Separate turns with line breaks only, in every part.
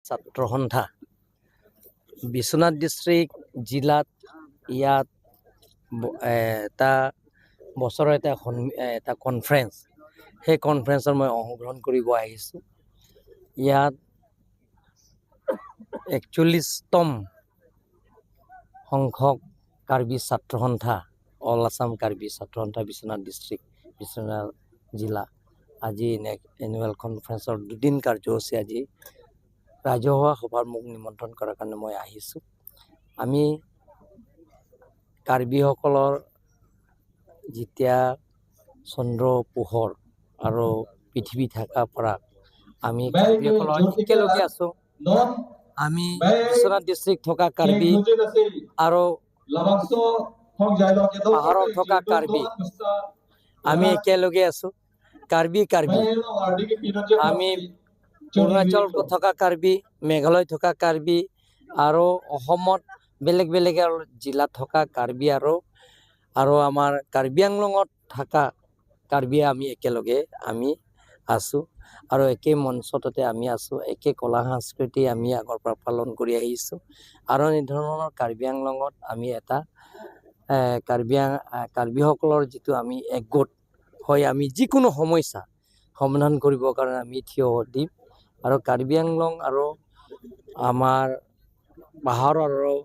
ছাত্ৰ সন্থা বিশ্বনাথ ডিষ্ট্ৰিক্ট জিলাত ইয়াত এটা বছৰৰ এটা কনফাৰেঞ্চ, সেই কনফাৰেঞ্চত মই অংশগ্ৰহণ কৰিব আহিছোঁ। ইয়াত 41তম সংখ্যক কাৰ্বি ছাত্ৰ সন্থা, অল আছাম কাৰ্বি ছাত্ৰ সন্থা, বিশ্বনাথ ডিষ্ট্ৰিক্ট, বিশ্বনাথ জিলা, আজি এনুৱেল কনফাৰেঞ্চৰ দুদিন কাৰ্যসূচী। আজি ৰাজহুৱা সভাত মোক নিমন্ত্ৰণ কৰাৰ কাৰণে মই আহিছোঁ। আমি কাৰ্বিসকলৰ যেতিয়া চন্দ্ৰ পোহৰ আৰু পৃথিৱী থকাৰ পৰা আমি কাৰ্বিসকলৰ একেলগে আছোঁ। আমি বিশ্বনাথ ডিষ্ট্ৰিক্ট থকা কাৰ্বি আৰু পাহাৰত থকা কাৰ্বি আমি একেলগে আছোঁ। কাৰ্বি কাৰ্বি আমি অৰুণাচল থকা কাৰ্বি, মেঘালয় থকা কাৰ্বি আৰু অসমত বেলেগ বেলেগ জিলাত থকা কাৰ্বি আৰু আমাৰ কাৰ্বি আংলঙত থকা কাৰ্বি আমি একেলগে আমি আছোঁ আৰু একে মঞ্চতে আমি আছোঁ। একে কলা সংস্কৃতি আমি আগৰ পৰা পালন কৰি আহিছোঁ আৰু এনেধৰণৰ কাৰ্বি আংলঙত আমি এটা কাৰ্বিসকলৰ যিটো আমি একগোট হৈ আমি যিকোনো সমস্যা সমাধান কৰিবৰ কাৰণে আমি থিয় দিম। আৰু কাৰ্বি আংলং আৰু আমাৰ পাহাৰ আৰু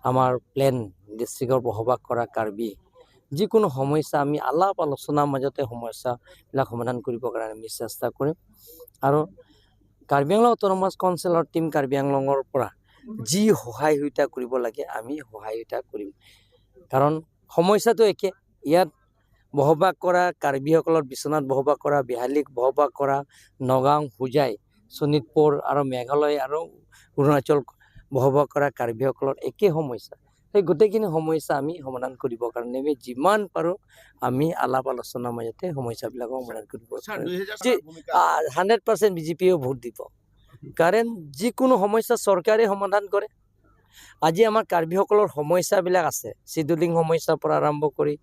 আমাৰ প্লেন ডিষ্ট্ৰিক্টৰ বসবাস কৰা কাৰ্বি যিকোনো সমস্যা আমি আলাপ আলোচনাৰ মাজতে সমস্যাবিলাক সমাধান কৰিবৰ কাৰণে আমি চেষ্টা কৰিম। আৰু কাৰ্বি আংলং অট'নমাছ কাউন্সিলৰ টীম কাৰ্বি আংলঙৰ পৰা যি সহায় সুবিধা কৰিব লাগে, আমি সহায় সুবিধা কৰিম। কাৰণ সমস্যাটো একে। ইয়াত বসবাস কৰা কাৰ্বিসকলৰ, বিশ্বনাথ বসবাস কৰা, বিহালীত বসবাস কৰা, নগাঁও, হোজাই, শোণিতপুৰ আৰু মেঘালয় আৰু অৰুণাচল বসবাস কৰা কাৰ্বিসকলৰ একে সমস্যা। সেই গোটেইখিনি সমস্যা আমি সমাধান কৰিবৰ কাৰণে আমি যিমান পাৰোঁ আমি আলাপ আলোচনাৰ মাজতে সমস্যাবিলাকৰ সমাধান কৰিব পাৰিম। 100% বিজেপিয়েও ভোট দিব, কাৰণ যিকোনো সমস্যা চৰকাৰে সমাধান কৰে। আজি আমাৰ কাৰ্বিসকলৰ সমস্যাবিলাক আছে, চিডুলিং সমস্যাৰ পৰা আৰম্ভ কৰি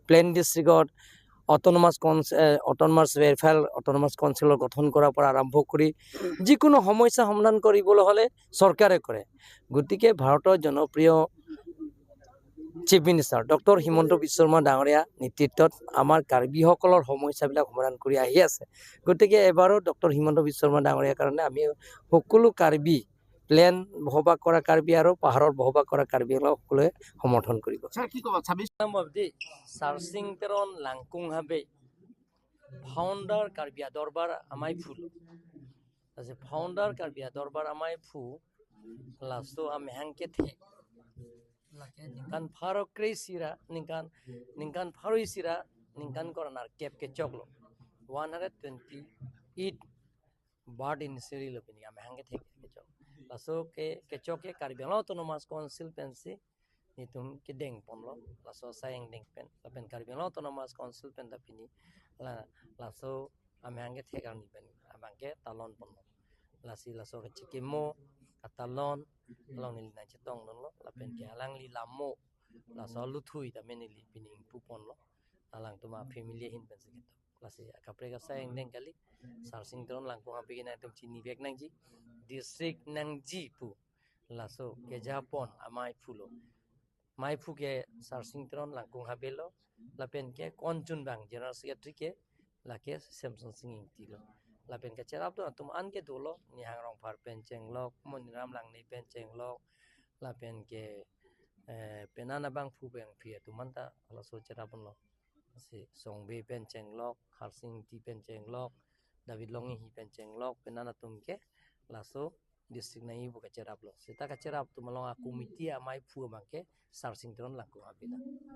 প্লেন ডিষ্ট্ৰিক্টত অট'নমাছ ৱেলফেয়াৰ অট'নমাছ কাউন্সিলৰ গঠন কৰাৰ পৰা আৰম্ভ কৰি যিকোনো সমস্যা সমাধান কৰিবলৈ হ'লে চৰকাৰে কৰে। গতিকে ভাৰতৰ জনপ্ৰিয় chief minister doctor Himanta Biswa Sarma ডাঙৰীয়া নেতৃত্বত আমাৰ কাৰ্বিসকলৰ সমস্যাবিলাক সমাধান কৰি আহি আছে। গতিকে এবাৰো ডক্টৰ হিমন্ত বিশ্ব শৰ্মা ডাঙৰীয়াৰ কাৰণে আমি সকলো কাৰ্বি, প্লেন বসবাস কৰা কাৰ্বি আৰু পাহাৰত বসবাস কৰা কাৰ্বিসকলক সকলোৱে সমৰ্থন কৰিব।
ছাৰ, কি ক'ব 26
সাৰসিং তেৰন লাংকুং হাবে ফাউণ্ডাৰ কাৰ্বি দৰবাৰ আমাই ফুল আছে, ফাউণ্ডাৰ কাৰ্বি দৰবাৰ আমাই ফু লাস্টো আমি হাংকে the ningkan pharo kre sira ningkan ningkan pharoi sira ningkan koranar kep ke choklo 128 bird in seri lo pini ame hangke the ke chok laso ke ke choke Karbi Anglong Autonomous Council pensi nitum ke deng ponlo laso sayang deng pen lapen Karbi Anglong Autonomous Council pen da pini la laso ame hangke the karni pen amangke talon ponlo lasi laso ke chikimo katalon along nili na chetong lo lapen ke alang li lamo laso luthui da menili pining pupon lo alang tuma family hin pen sikito lasi kapre ka sayang deng kali sarsing tron lang ko hapi na tum chini bek nang ji district nang ji pu laso ke japon amai phulo mai phu ke sarsing tron lang ko habelo lapen ke konchun bang general secretary ke lake Samson Singh tilo lapen ke cherap to tum an ke dolo ni hang rong phar pen cheng lok mon ram lang ni pen cheng lok lapen ke penana bang phu bang phia tumanta ala so cherap lo si songbe pen cheng lok kharsing ti pen cheng lok David Long hi pen cheng lok penana tum ke laso district nai bu ka cherap lo sita ka cherap tu malong a committee amai phu bang ke sarsing tron lang ko abida.